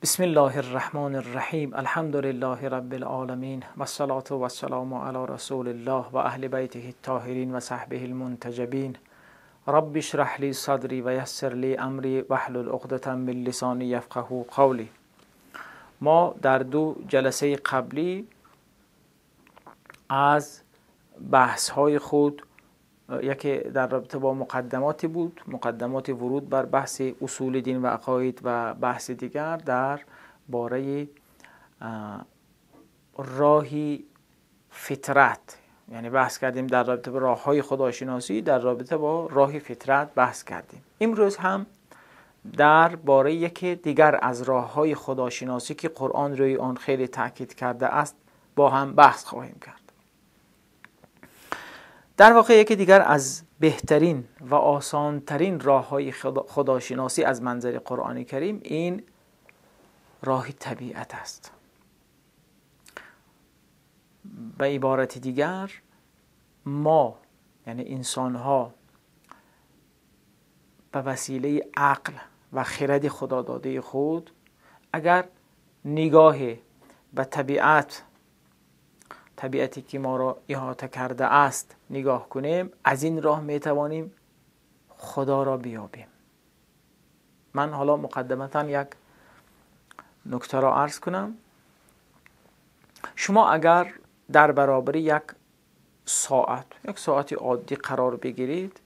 بسم الله الرحمن الرحیم. الحمد لله رب العالمین و الصلاة و السلام علی رسول الله و اهل بیته الطاهرین و صحبه المنتجبین. رب اشرح لی صدری و یسر لی امری واحلل عقدة من لسانی یفقهوا قولی. ما در دو جلسه قبلی از بحث های خود، یکی در رابطه با مقدماتی بود، مقدمات ورود بر بحث اصول دین و عقاید، و بحث دیگر در باره راهی فطرت، یعنی بحث کردیم در رابطه با راه‌های خداشناسی، در رابطه با راه فطرت بحث کردیم. امروز هم در باره یکی دیگر از راه‌های خداشناسی که قرآن روی آن خیلی تاکید کرده است با هم بحث خواهیم کرد. در واقع یکی دیگر از بهترین و آسانترین راه‌های خداشناسی از منظر قرآن کریم این راه طبیعت است. به عبارت دیگر ما، یعنی انسان‌ها، به وسیله عقل و خرد خدا داده خود اگر نگاه به طبیعت، طبیعتی که ما را احاطه کرده است نگاه کنیم، از این راه می توانیم خدا را بیابیم. من حالا مقدمتا یک نکته را عرض کنم. شما اگر در برابر یک ساعت، یک ساعت عادی قرار بگیرید،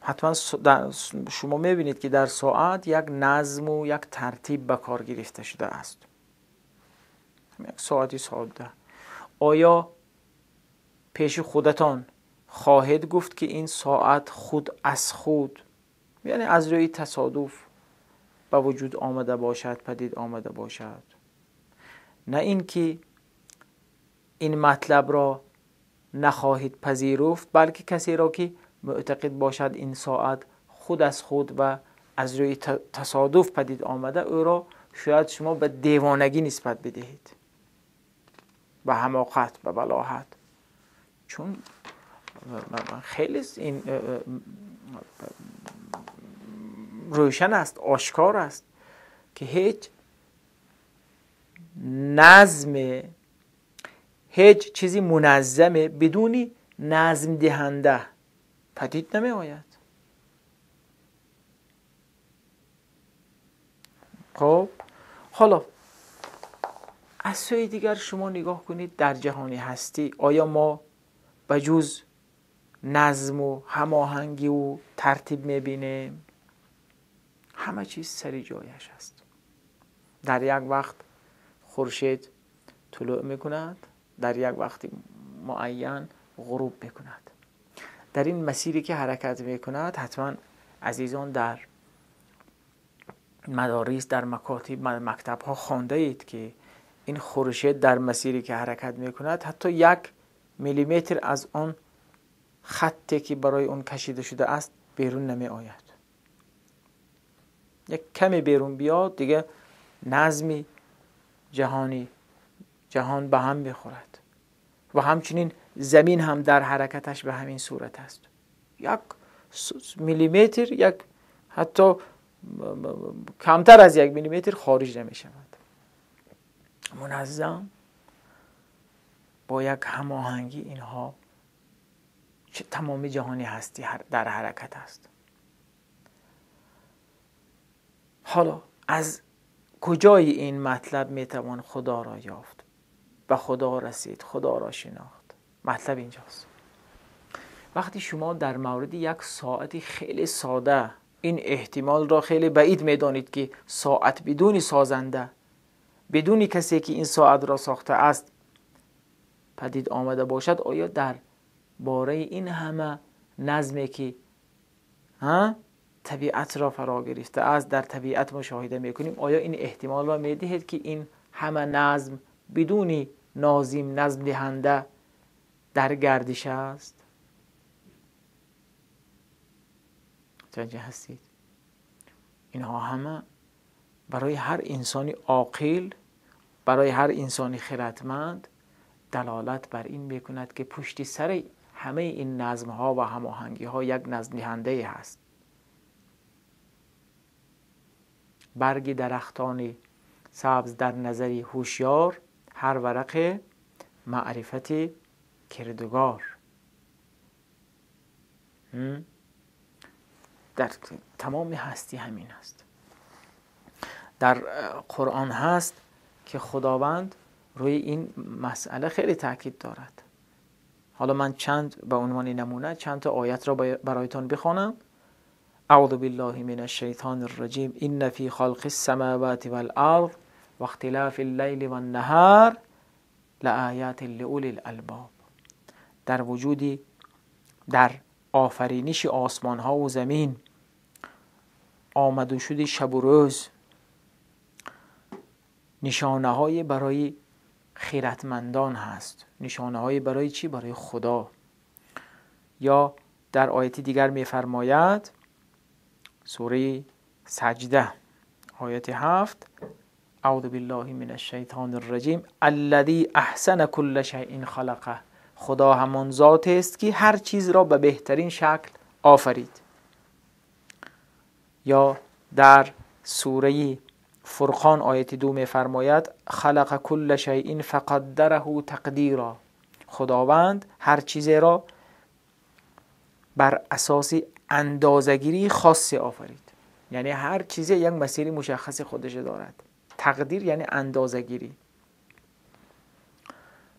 حتما شما میبینید که در ساعت یک نظم و یک ترتیب به کار گرفته شده است. یک ساعتی ساده. آیا پیش خودتان خواهید گفت که این ساعت خود از خود، یعنی از روی تصادف به وجود آمده باشد، پدید آمده باشد؟ نه اینکه این مطلب را نخواهید پذیرفت، بلکه کسی را که معتقد باشد این ساعت خود از خود و از روی تصادف پدید آمده، او را شاید شما به دیوانگی نسبت بدهید، به حماقت، به بلاهت. چون خیلی این روشن است، آشکار است که هیچ نظم، هیچ چیزی منظمه بدون نظم دهنده پدید نمی آید. خب حالا از سوی دیگر شما نگاه کنید در جهانی هستی، آیا ما به جز نظم و هماهنگی و ترتیب میبینیم؟ همه چیز سر جایش است. در یک وقت خورشید طلوع میکند، در یک وقت معین غروب میکند. در این مسیری که حرکت میکند، حتما عزیزان در مدارس، در مکاتب، مکتب ها خوانده اید که این خورشید در مسیری که حرکت میکند حتی 1 میلیمتر از آن خطی که برای اون کشیده شده است بیرون نمی آید. یک کمی بیرون بیاد دیگه نظم جهانی، جهان به هم میخورد. و همچنین زمین هم در حرکتش به همین صورت است. 1 میلیمتر، یک حتی کمتر از 1 میلیمتر خارج نمی شود. منظم با یک هماهنگی اینها تمام جهانی هستی در حرکت است. حالا از کجای این مطلب میتوان خدا را یافت، به خدا رسید، خدا را شناخت؟ مطلب اینجاست. وقتی شما در مورد یک ساعتی خیلی ساده این احتمال را خیلی بعید میدانید که ساعت بدون سازنده، بدون کسی که این ساعت را ساخته است پدید آمده باشد، آیا در باره این همه نظمی که طبیعت را فرا گرفته است در طبیعت مشاهده میکنیم، آیا این احتمال را میدهید که این همه نظم بدون ناظم، نظم دهنده در گردش است؟ متوجه هستید؟ اینها همه برای هر انسانی عاقل، برای هر انسانی خردمند دلالت بر این میکند که پشت سر همه این نظم ها و هماهنگی ها یک نظم دهنده هست. برگ درختان سبز در نظری هوشیار، هر ورق معرفت کردگار. در تمام هستی همین است. در قرآن هست که خداوند روی این مسئله خیلی تاکید دارد. حالا من چند به عنوان نمونه چند تا آیت را برایتان بخوانم. اعوذ بالله من الشیطان الرجیم. ان فی خلق السماوات والارض واختلاف اللیل والنهار لآیات لأولی الالباب. در وجودی، در آفرینش آسمان ها و زمین، آمد و شد شب و روز، نشانه های برای خیرتمندان هست. نشانه های برای چی؟ برای خدا. یا در آیت دیگر میفرماید، سوره سجده آیت 7، اعوذ بالله من الشیطان الرجیم، الذی احسن کل شیء خلقه. خدا همان ذات است که هر چیز را به بهترین شکل آفرید. یا در سوره فرقان آیت 2 میفرماید، خلق کل شیء فقدره تقدیرا. خداوند هر چیز را بر اساس اندازه‌گیری خاص آفرید. یعنی هر چیزی یک مسیر مشخص خودش دارد. تقدیر یعنی اندازه‌گیری.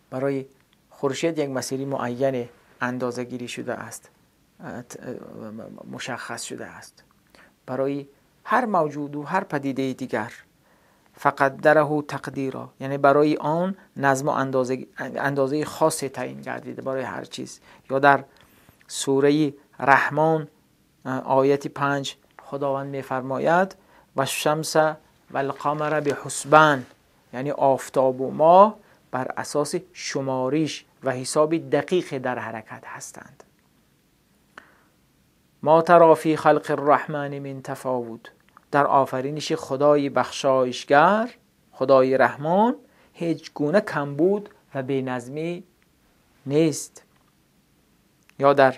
برای خورشید یک مسیر معین اندازه‌گیری شده است، مشخص شده است. برای هر موجود و هر پدیده دیگر فقدره تقدیرا، یعنی برای آن نظم و اندازه خاص تعیین گردیده برای هر چیز. یا در سوره رحمان آیت 5 خداوند می‌فرماید و الشمس و القمر بحسبان، یعنی آفتاب و ماه بر اساس شماریش و حساب دقیق در حرکت هستند. ما ترا فی خلق الرحمن من تفاوت، در آفرینش خدای بخشایشگر، خدای رحمان، هیچ گونه کمبود و بی‌نظمی نیست. یا در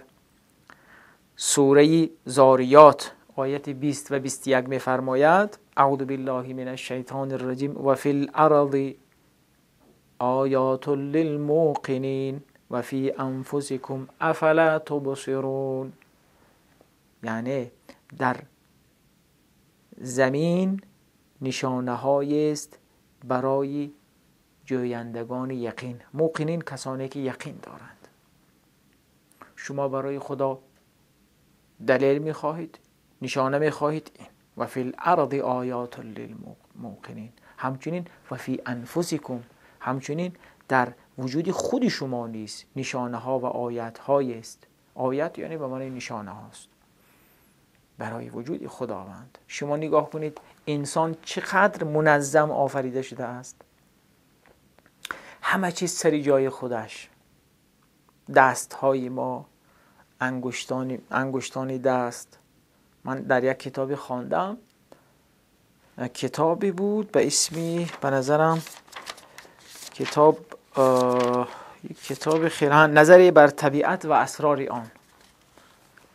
سوره زاریات آیت 20 و 21 می‌فرماید اعوذ بالله من الشیطان الرجیم و فی الارض آیات للموقنین و فی انفسکم افلا تبصرون. یعنی در زمین نشانه های است برای جویندگان یقین. موقنین کسانی که یقین دارند. شما برای خدا دلیل میخواهید، نشانه میخواهید، این و فی الارض آیات للموقنین. همچنین و فی انفسکم، همچنین در وجود خود شما نیز نشانه ها و آیت های است. آیت یعنی به معنی نشانه هاست برای وجود خداوند. شما نگاه کنید انسان چقدر منظم آفریده شده است. همه چیز سر جای خودش. دست های ما، انگشتان دست. من در یک کتابی خواندم، کتابی بود به اسمی، به نظرم کتاب کتاب خیلی نظری بر طبیعت و اسرار آن،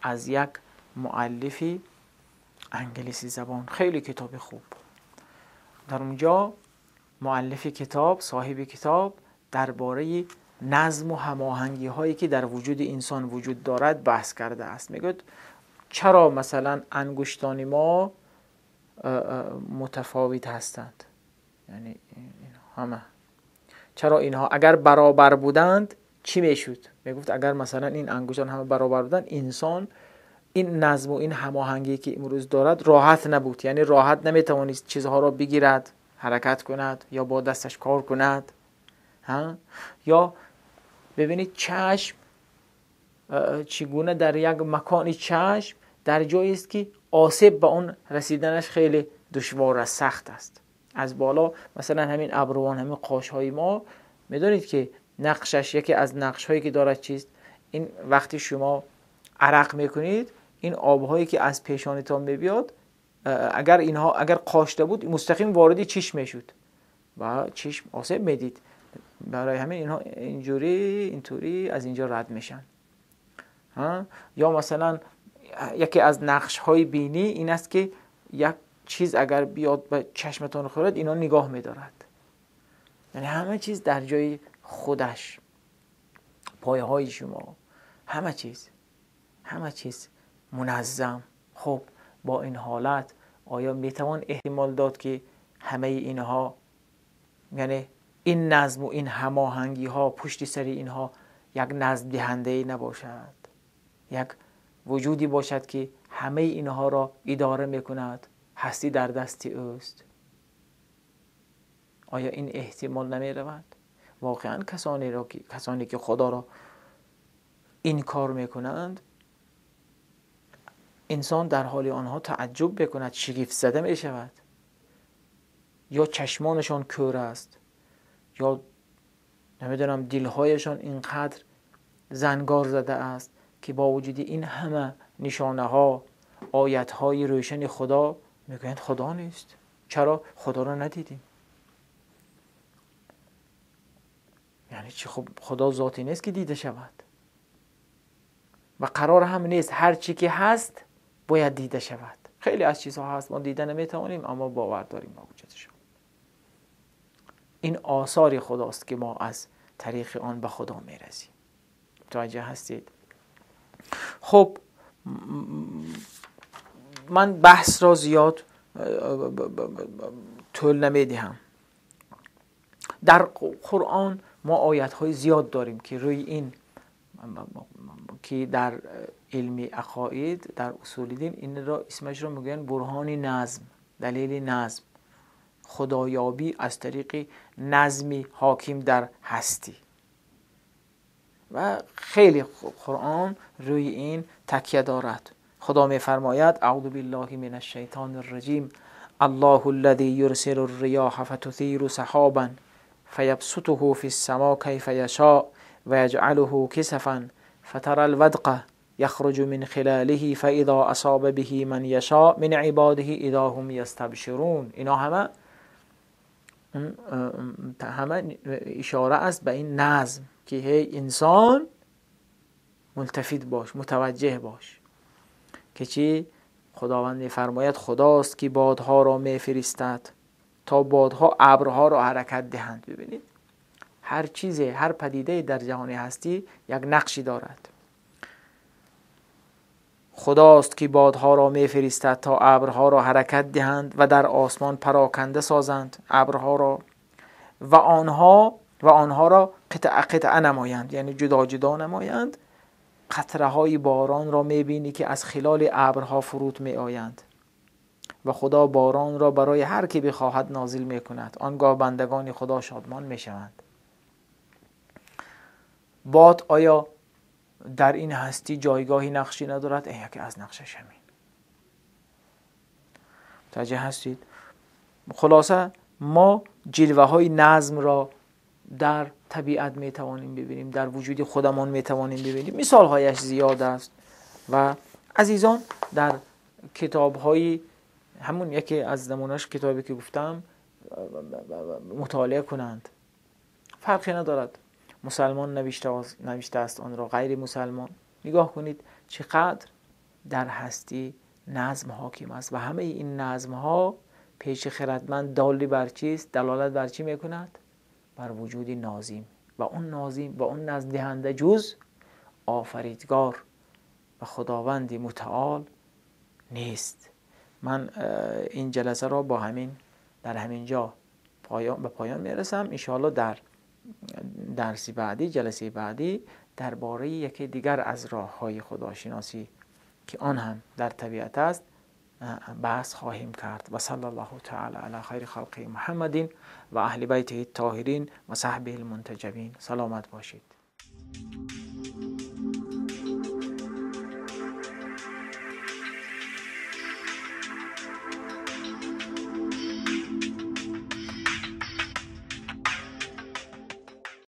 از یک مؤلفی انگلیسی زبان، خیلی کتاب خوب. در اونجا مؤلف کتاب، صاحب کتاب، درباره نظم و هماهنگی هایی که در وجود انسان وجود دارد بحث کرده است. میگه چرا مثلا انگشتان ما متفاوت هستند، یعنی همه چرا اینها اگر برابر بودند چی میشد؟ میگفت اگر مثلا این انگشتان همه برابر بودند، انسان این نظم و این هماهنگی که امروز دارد راحت نبود، یعنی راحت نمیتوانست چیزها را بگیرد، حرکت کند یا با دستش کار کند. ها؟ یا ببینید چشم چگونه در یک مکانی، چشم در جایی است که آسیب به آن رسیدنش خیلی دشوار است، سخت است. از بالا مثلا همین ابروان، همین قاش‌های ما، میدونید که نقشش، یکی از نقش‌هایی که دارد چیست؟ این وقتی شما عرق میکنید، این آبهایی که از پیشانیتان میبیاد، اگر اینها اگر قاشته بود مستقیم وارد چشم میشد و چشم آسیب میدید. برای همین اینها اینجوری اینطوری از اینجا رد میشن. ها؟ یا مثلا یکی از نقش‌های بینی این است که یک چیز اگر بیاد به چشمتان خورد اینا نگاه میدارد. یعنی همه چیز در جای خودش، پایه های شما، همه چیز، همه چیز منظم. خب با این حالت آیا میتوان احتمال داد که همه اینها، یعنی این نظم و این هماهنگی ها پشت سر اینها یک نظم دهنده نباشد، یک وجودی باشد که همه اینها را اداره میکند، هستی در دست اوست؟ آیا این احتمال نمی رود؟ واقعا کسانی که خدا را انکار میکنند، انسان در حال آنها تعجب بکند، شگفت زده می شود. یا چشمانشان کور است، یا نمیدونم دلهایشان اینقدر زنگار زده است که با وجود این همه نشانه ها، آیت های روشن خدا، میگویند خدا نیست. چرا؟ خدا را ندیدیم. یعنی چی؟ خب خدا ذاتی نیست که دیده شود و قرار هم نیست هر چی که هست باید دیده شود. خیلی از چیزها هست ما دیده نمیتوانیم اما باور داریم با وجودشون. این آثار خداست که ما از طریق آن به خدا میرسیم. متوجه هستید؟ خب من بحث را زیاد طول نمیدهم. در قرآن ما آیت های زیاد داریم که روی این که در علم عقاید، در اصول دین، این را اسمش را میگن برهان نظم، دلیل نظم، خدایابی از طریق نظم حاکم در هستی. و خیلی قرآن روی این تکیه دارد. خدا میفرماید اعوذ بالله من الشیطان الرجیم الله الذی یرسل الریاح فتثیر سحابا فیبسطه فی السماء کیف یشاء و یجعله کسفا فترى الودق یخرج من خلاله فاذا اصاب به من یشاء من عباده اذا هم یستبشرون. اینا همه اشاره است به این نظم که هی انسان ملتفت باش، متوجه باش که چی؟ خداوند می‌فرماید خداست که بادها را می‌فرستد تا بادها ابرها را حرکت دهند. ببینید هر چیزی، هر پدیده در جهان هستی یک نقشی دارد. خداست که بادها را می‌فرستد تا ابرها را حرکت دهند و در آسمان پراکنده سازند ابرها را و آنها را قطعه قطعه نمایند، یعنی جدا جدا نمایند. قطره های باران را میبینی که از خلال ابرها فرود میآیند و خدا باران را برای هر کی بخواهد نازل میکند. آنگاه بندگان خدا شادمان میشوند. باد آیا در این هستی جایگاهی نقشی ندارد؟ یکی از نقشش همین. متوجه هستید؟ خلاصه ما جلوه های نظم را در طبیعت می توانیم ببینیم، در وجود خودمان می توانیم ببینیم. مثال هایش زیاد است و عزیزان در کتاب های همون یکی از نمونهش کتابی که گفتم مطالعه کنند. فرقی ندارد مسلمان نوشته است آن را، غیر مسلمان. نگاه کنید چقدر در هستی نظم حاکم است و همه این نظم ها پیش خردمند دالی بر چیست؟ دلالت بر چی میکند؟ بر وجود ناظم و اون ناظم و اون نظم دهنده جز آفریدگار و خداوند متعال نیست. من این جلسه را با همین در همین جا به پایان میرسم. انشاءالله در درس بعدی، جلسه بعدی، درباره یکی دیگر از راه‌های خداشناسی که آن هم در طبیعت است بحث خواهیم کرد. و صلی الله تعالی علی خیر خلق محمد و اهل بیته الطاهرین و صحبه المنتجبین. سلامت باشید.